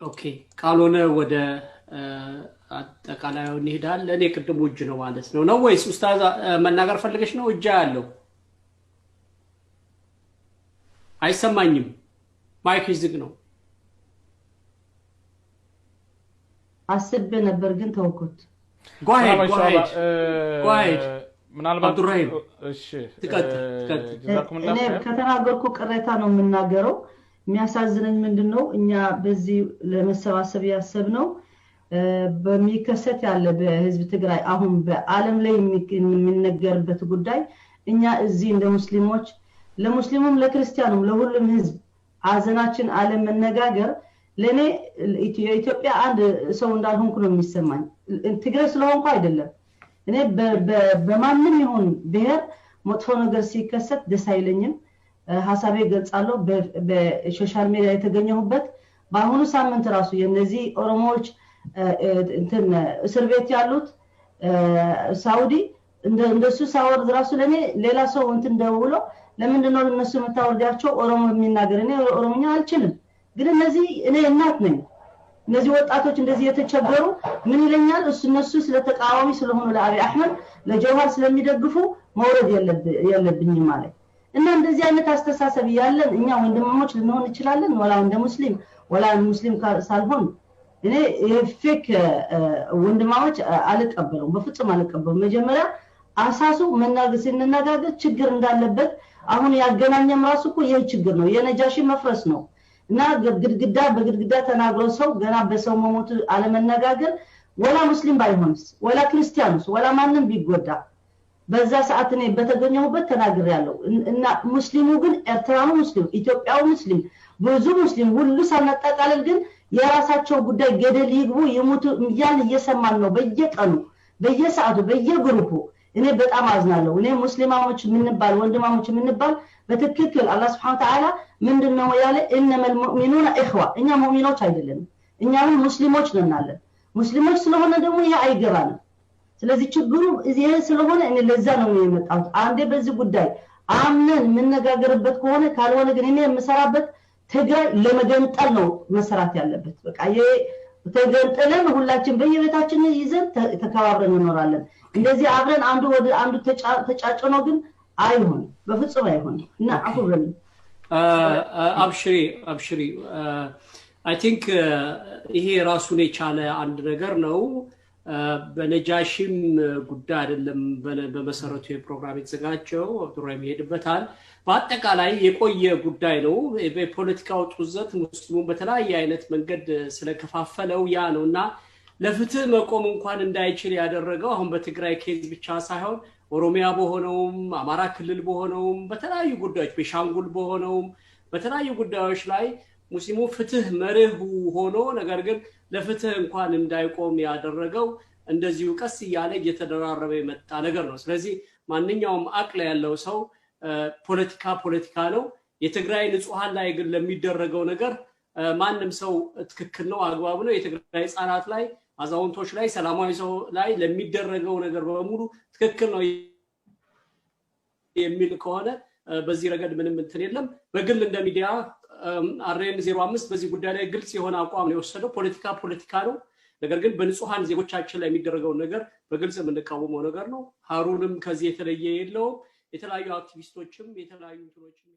Okay፣ ካልሆነ ወደ አጠቃላዩ እንሄዳለን። የቅድሙ እጅ ነው ማለት ነው ነው ወይስ ኡስታዝ መናገር ፈልገሽ ነው? እጅ ያለው አይሰማኝም። Mic ዝግ ነው። አስቤ ነበር ግን ተውኩት። Go ahead. مرحبا ان شاء الله. Go ahead. ምናልባት አብዱራሂም። እሺ። ትቀጥል፣ ትቀጥል። جزاكم الله እኔ خير። ከተናገርኩ ቅሬታ ነው የምናገረው። የሚያሳዝነኝ ምንድን ነው፣ እኛ በዚህ ለመሰባሰብ ያሰብነው በሚከሰት ያለ በህዝብ ትግራይ አሁን በአለም ላይ የሚነገርበት ጉዳይ እኛ እዚህ እንደ ሙስሊሞች ለሙስሊሙም ለክርስቲያኑም ለሁሉም ህዝብ ሀዘናችን አለመነጋገር ለእኔ የኢትዮጵያ አንድ ሰው እንዳልሆንኩ ነው የሚሰማኝ። ትግራይ ስለሆንኩ አይደለም። እኔ በማንም ይሁን ብሔር መጥፎ ነገር ሲከሰት ደስ አይለኝም። ሀሳቤ ገልጻለሁ። በ social media የተገኘሁበት በአሁኑ ሳምንት ራሱ የነዚህ ኦሮሞዎች እንትን እስር ቤት ያሉት ሳውዲ እንደሱ ሳወርድ ራሱ ለእኔ ሌላ ሰው እንትን ደውሎ ለምንድን ነው እነሱ የምታወርዳቸው ኦሮሞ የሚናገር? እኔ ኦሮሞኛ አልችልም፣ ግን እነዚህ እኔ እናት ነኝ። እነዚህ ወጣቶች እንደዚህ የተቸገሩ ምን ይለኛል እሱ እነሱ ስለ ተቃዋሚ ስለሆኑ ለአብይ አሕመድ ለጀዋር ስለሚደግፉ መውረድ የለብኝም ማለት። እና እንደዚህ አይነት አስተሳሰብ ያለን እኛ ወንድማሞች ልንሆን እንችላለን። ወላ እንደ ሙስሊም ወላ ሙስሊም ሳልሆን እኔ የ fake ወንድማሞች አልቀበለውም፣ በፍጹም አልቀበለውም። መጀመሪያ አሳሱ መናገር ስንነጋገር ችግር እንዳለበት አሁን ያገናኘም ራሱ እኮ ይህ ችግር ነው፣ የነጃሺ መፍረስ ነው። እና ግድግዳ በግድግዳ ተናግሮ ሰው ገና በሰው መሞቱ አለመነጋገር ወላ ሙስሊም ባይሆንስ ወላ ክርስቲያኑስ ወላ ማንም ቢጎዳ በዛ ሰዓት እኔ በተገኘሁበት ተናግሬያለሁ። እና ሙስሊሙ ግን ኤርትራኑ ሙስሊም፣ ኢትዮጵያው ሙስሊም፣ ብዙ ሙስሊም ሁሉ ሳናጠቃልል ግን የራሳቸው ጉዳይ ገደል ይግቡ ይሙቱ እያልን እየሰማን ነው በየቀኑ በየሰዓቱ በየ group ኡ። እኔ በጣም አዝናለሁ። እኔ ሙስሊማሞች የምንባል ወንድማሞች የምንባል በትክክል አላህ سبحانه وتعالى ምንድነው ያለ? إنما المؤمنون إخوة። እኛ ሙእሚኖች አይደለንም፣ እኛ አሁን ሙስሊሞች ነን አለን። ሙስሊሞች ስለሆነ ደግሞ ይሄ አይገባንም። ስለዚህ ችግሩ ይሄ ስለሆነ እኔ ለዛ ነው የመጣሁት። አንዴ በዚህ ጉዳይ አምነን የምነጋገርበት ከሆነ፣ ካልሆነ ግን እኔ የምሰራበት ትግራይ ለመገንጠል ነው መሰራት ያለበት። በቃ ይሄ ተገንጥለን ሁላችን በየቤታችን ይዘን ተከባብረን እንኖራለን። እንደዚህ አብረን አንዱ ወደ አንዱ ተጫጭኖ ግን አይሆንም፣ በፍጹም አይሆንም። እና አፉ በሉኝ። አብሽሪ አብሽሪ። I think ይሄ ራሱን የቻለ አንድ ነገር ነው። በነጃሺም ጉዳይ አይደለም በመሰረቱ የፕሮግራም የተዘጋጀው፣ አብዱራሂም ይሄድበታል። በአጠቃላይ የቆየ ጉዳይ ነው። የፖለቲካው ጡዘት ሙስሊሙን በተለያየ አይነት መንገድ ስለከፋፈለው ያ ነው። እና ለፍትህ መቆም እንኳን እንዳይችል ያደረገው አሁን በትግራይ case ብቻ ሳይሆን ኦሮሚያ በሆነውም አማራ ክልል በሆነውም በተለያዩ ጉዳዮች ቤሻንጉል በሆነውም በተለያዩ ጉዳዮች ላይ ሙስሊሙ ፍትህ መርህ ሆኖ ነገር ግን ለፍትህ እንኳን እንዳይቆም ያደረገው እንደዚሁ ቀስ እያለ እየተደራረበ የመጣ ነገር ነው። ስለዚህ ማንኛውም አቅል ያለው ሰው ፖለቲካ ፖለቲካ ነው። የትግራይ ንጹሃን ላይ ግን ለሚደረገው ነገር ማንም ሰው ትክክል ነው፣ አግባብ ነው። የትግራይ ህጻናት ላይ፣ አዛውንቶች ላይ፣ ሰላማዊ ሰው ላይ ለሚደረገው ነገር በሙሉ ትክክል ነው የሚል ከሆነ በዚህ ረገድ ምንም እንትን የለም። በግል እንደ ሚዲያ አሬን 05 በዚህ ጉዳይ ላይ ግልጽ የሆነ አቋም ነው የወሰደው። ፖለቲካ ፖለቲካ ነው። ነገር ግን በንጹሃን ዜጎቻችን ላይ የሚደረገውን ነገር በግልጽ የምንቃወመው ነገር ነው። ሀሩንም ከዚህ የተለየ የለውም። የተለያዩ አክቲቪስቶችም የተለያዩ እንትኖችም